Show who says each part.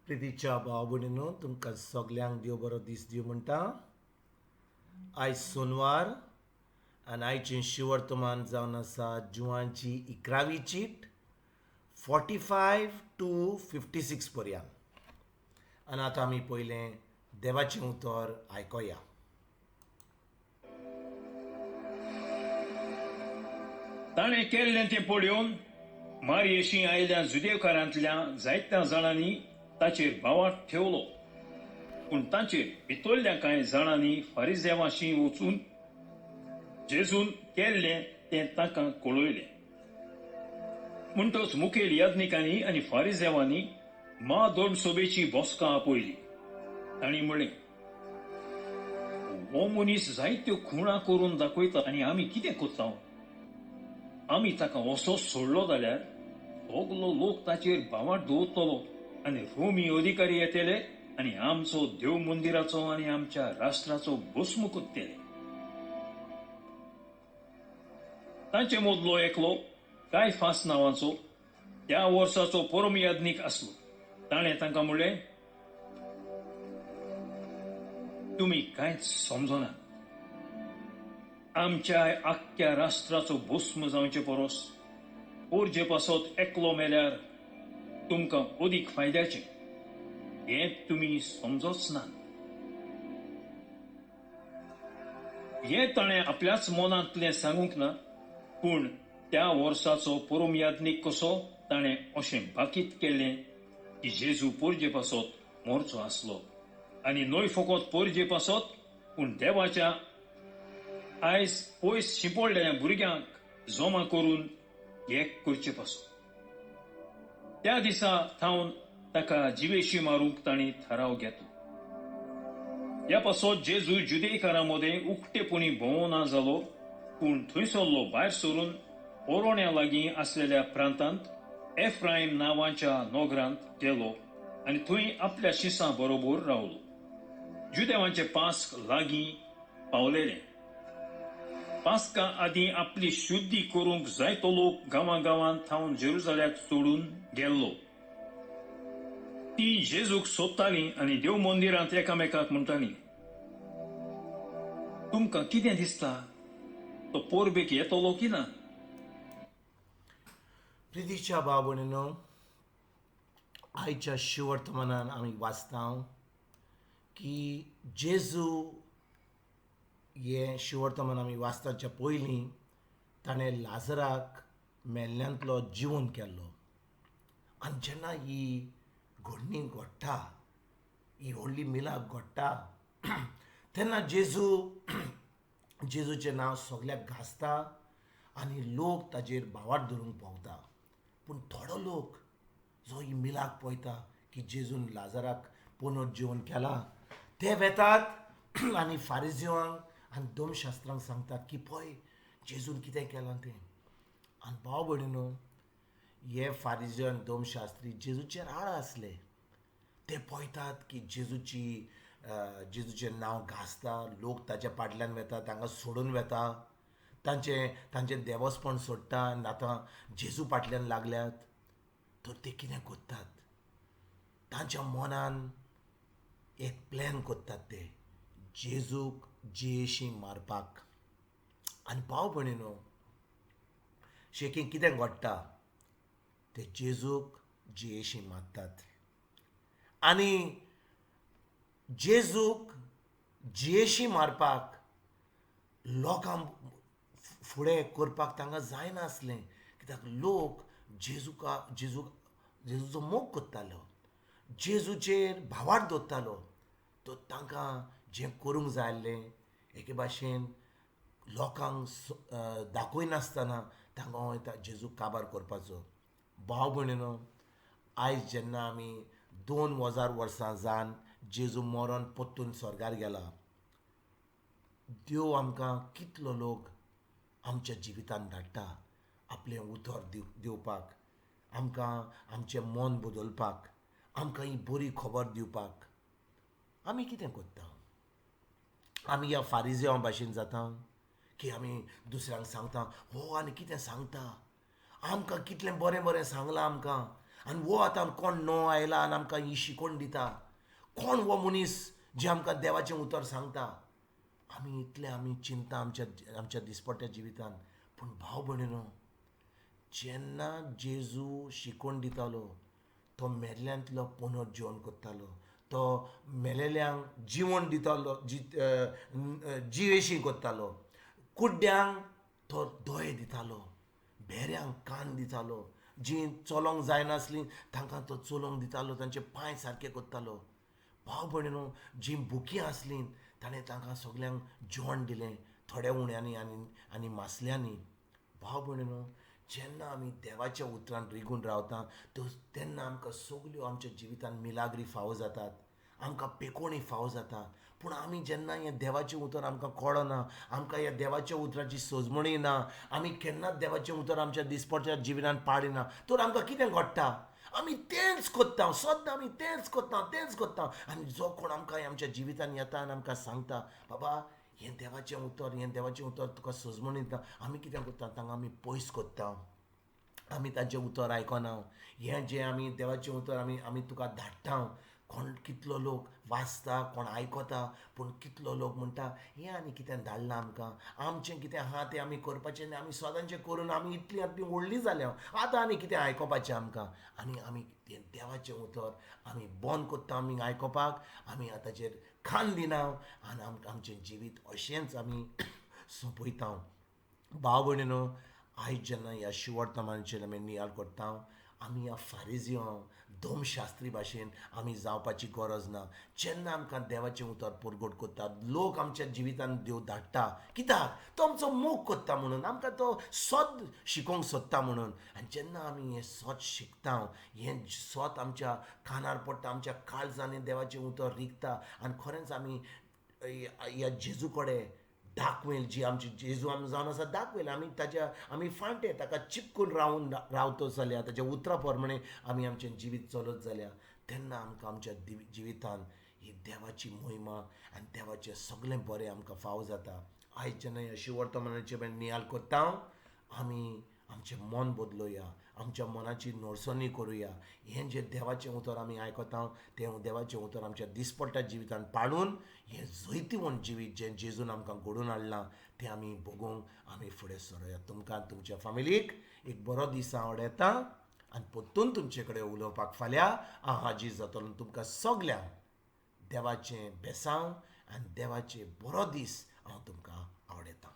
Speaker 1: प्रितीच्या भाव भयणीनो, तुमकां सगल्यांक देव बरो दीस दिवं म्हणटा. आयज सोनवार आनी आयचें शिवर्तमान जावन आसा जुवांची 11वी चीट 45 to 56 पर्यंत. आनी आतां आमी पयलें देवाचें उतर आयकोया.
Speaker 2: ताणें केल्लें तें पळोवन मारयेशी आयल्या जुदेवकारांतल्या जायत्या जाणांनी ताचेर भावार्थ ठेवलो. पूण ताचेर भितरल्या कांय जाणांनी फारिजेवाशी वचून जेजून केल्लें तें तांकां कळयलें. म्हणटच मुखेल याज्ञिकांनी आनी फारिजेवांनी म्हाधर्मसभेची बसका आपयली. तांणी म्हणलें, हो मनीस जायत्यो खुणा करून दाखयता आनी आमी कितें करता? आमी ताका असोच सोडलो जाल्यार सगलो लोक ताचेर भावार्थ दवरतलो आनी रोमी अधिकारी येतले आनी आमचो देव मंदिराचो आनी आमच्या राष्ट्राचो भस्म करतले. तांचे मदलो एकलो कायफास नांवाचो त्या वर्साचो परम याज्ञीक आसलो. ताणें तांकां म्हणलें, तुमी कांयच समजना. आमच्या आख्ख्या राष्ट्राचो भस्म जावचे परस पोरजे पासत एकलो मेल्यार तुमकां अदीक फायद्याचें, हें तुमी समजच ना. हें ताणें आपल्याच मनांतलें सांगूंक ना, पूण त्या वर्साचो परम याज्ञीक कसो ताणें अशें भाकीत केल्लें की जेजू पोरजे पासत मरचो आसलो, आनी न्हय फकत पोरजे पासत पूण देवाच्या आयज पयस शिंपडलेल्या भुरग्यांक जमा करून एक करचे पासत. त्या दिसा थावन ताका जिवेशी मारूंक तांणी थाराव घेतलो. ह्या पासत जेजू जुदेकारां मदें उक्तेपणी भोंवना जालो, पूण थंयसरलो भायर सरून ओरोण्या लागीं आसलेल्या प्रांतांत एफ्रायम नांवाच्या नगरांत गेलो आनी थंय आपल्या शिसां बरोबर रावलो. जुदेवांचे पास्क लागीं पावलेलें. पास्का आदीं आपली शुद्धी करूंक जायतो लोक गांवां गांवांत थावन जेरुजाल्याक सोडून गेल्लो. ती जेजूक सोदतालीं आनी देव मंदिरांत एकामेकाक म्हणटालीं, तुमकां कितें दिसता, तो पोरबेक येतलो की ना?
Speaker 1: प्रितीच्या भाव भयणीनो, आयच्या शिवर्तमानान आमी वाचता की जेजू हें शिवर्तमान आमी वाचताच्या पयलीं ताणें लाजराक मेल्ल्यांतलो जिवन केल्लो. आनी जेन्ना ही घडणी घडटा, ही व्हडली मिलाक घडटा, तेन्ना जेजूचें नांव सगल्याक गाजता आनी लोक ताजेर भावार्थ धरूंक पावता. पूण थोडो लोक जो ही मिलाक पळयता की जेजून लाजराक पुनर्जिवन केला, ते वेतात आनी फारिजिवांक आनी धर्मशास्त्रांक सांगतात की पळय जेजून कितें केलां तें. आनी भाव भयणीनो, हे फारिजियो आनी धर्मशास्त्री जेजूचेर आड आसले. ते पळयतात की जेजूचें नांव गाजता, लोक ताच्या पाटल्यान वेता, तांकां सोडून वेता, तांचें देवस्पण सोडटा आनी आतां जेजू फाटल्यान लागल्यात. तर ते कितें करतात, तांच्या मनान एक प्लॅन करतात ते जेजूक जियेशी मारपाक. आनी भाव भयणीनो, शेकी कितें घडटा, ते जेजूक जियेशी मारतात आनी जेजूक जियेशी मारपाक लोकांक फुडें करपाक तांकां जायनासलें, कित्याक लोक जेजूचो मोग करतालो, जेजूचेर भावार्थ दवरतालो. तर तांकां जें करूंक जाय आसलें एके भाशेन लोकांक दाखयनासतना तांकां जेजूक काबार करपाचो. भाव भयणीनो, आयज जेन्ना आमी 2000 वर्सां जावन जेजू मरोन परतून स्वर्गार गेला, देव आमकां कितलो लोक आमच्या जिवितांत धाडटा आपलें उतर दिवपाक, आमकां आमचें मन बदलपाक, आमकां ही बरी खबर दिवपाक. आमी कितें करता? आमी ह्या फारिजेवां भाशेन जाता की आमी दुसऱ्यांक सांगता, हो आनी कितें सांगता, आमकां कितलें बरें बरें सांगलां, आमकां आनी हो आतां कोण नो आयला आनी आमकां ही शिकोवण दिता, कोण हो मनीस जे आमकां देवाचें उतर सांगता. आमी इतलें आमी चिंता आमच्या आमच्या दिसपट्ट्या जिवितान. पूण भाव भयणीनो, जेन्ना जेजू शिकोवण दितालो तो मेल्ल्यांतलो पुनर्जिवन करतालो, तो मेलेल्यांक जिवण दितालो, जिवेशी करतालो, कुड्ड्यांक तो दोळे दितालो, भेऱ्यांक कान दितालो, जीं चलोंक जायनासलीं तांकां तो चलोवंक दितालो, तांचे पांय सारके करतालो. भाव भयणीनो, जीं बुकीं आसलीं ताणें तांकां सगल्यांक जेवण दिलें, थोड्या उण्यांनी आनी आनी मासल्यांनी. भाव भयणीनो, जेन्ना आमी देवाच्या उतरान रिगून रावता तेन्ना आमकां सगल्यो आमच्या जिवितान मिलाग्री फावो जातात, आमकां पेकोणी फावो जाता. पूण आमी जेन्ना हें देवाचें उतर आमकां कळना, आमकां ह्या देवाच्या उतराची सजमणी ना, आमी केन्नाच देवाचें उतर आमच्या दिसपट्ट्या जिवितान पाळिना, तर आमकां कितें घडटा, आमी तेंच करता, सद्दां आमी तेंच करता, तेंच करता. आनी जो कोण आमकां आमच्या जिवितान येता आनी आमकां सांगता, बाबा हें देवाचें उतर, हें देवाचें उतर तुका सजमणी दिता, आमी कितें करता, तांकां आमी पयस करता, आमी तांचें उतर आयकना. हें जें आमी देवाचें उतर आमी आमी तुका धाडटा, कोण कितलो लोक वाचता, कोण आयकता, पूण कितलो लोक म्हणटा हें आनी कितें धाडलां आमकां, आमचें कितें आहा तें आमी करपाचें आनी आमी सदांचें करून आमी इतलीं आतां व्हडलीं जाल्या, आतां आनी कितें आयकोपाचें आमकां. आनी आमी तें देवाचें उतर आमी बंद करता आमी आयकोपाक, आमी ताचेर खान दिना आनी आमकां आमचें जिवीत अशेंच आमी सोंपयता. भाव भयणीनो, आयज जेन्ना ह्या शिवर्तमानाचेर आमी नियाळ करता, आमी ह्या फारिजियांव धर्मशास्त्री भाशेन आमी जावपाची गरज ना. जेन्ना आमकां देवाचें उतर परगट करता, लोक आमच्या जिवितान देव धाडटा, कित्याक तो आमचो मोग करता म्हणून, आमकां तो सत शिकोवंक सोदता म्हणून. आनी जेन्ना आमी हें सत शिकता, हें सत आमच्या कानार पडटा, आमच्या काळजांनी देवाचें उतर रिगता आनी खरेंच आमी ह्या जेजू कडेन दाखवेल, जी आमची जेजू आमी जावन आसा दाखवेल, आमी ताच्या आमी फांटे ताका चिपकून रावन रावतो जाल्यार, ताच्या उतरा प्रमाणे आमी आमचें जिवीत चलत जाल्यार, तेन्ना आमकां आमच्या जिवितान ही देवाची मोहिमा आनी देवाचें सगळें बरें आमकां फावो जाता. आयज जेन्ना ह्या शिवर्तमानाचेर नियाळ करता, आमी आमचें मन बदलोया, आमच्या मनाची नरसणी करुया. हें जें देवाचें उतर आमी आयकता तें देवाचें उतर आमच्या दिसपट्ट्या जिवितान पाळून हें जैतिवंत जिवीत जें जेजून आमकां घडोवन हाडलां तें आमी भोगूंक आमी फुडें सरोया. तुमकां तुमच्या फामिलीक एक बरो दीस हांव आवडयता आनी परतून तुमचे कडेन उलोवपाक फाल्यां हांव हाजीर जातलो. तुमकां सगल्यांक देवाचें बेसांव आनी देवाचें बरो दीस हांव तुमकां आवडयतां.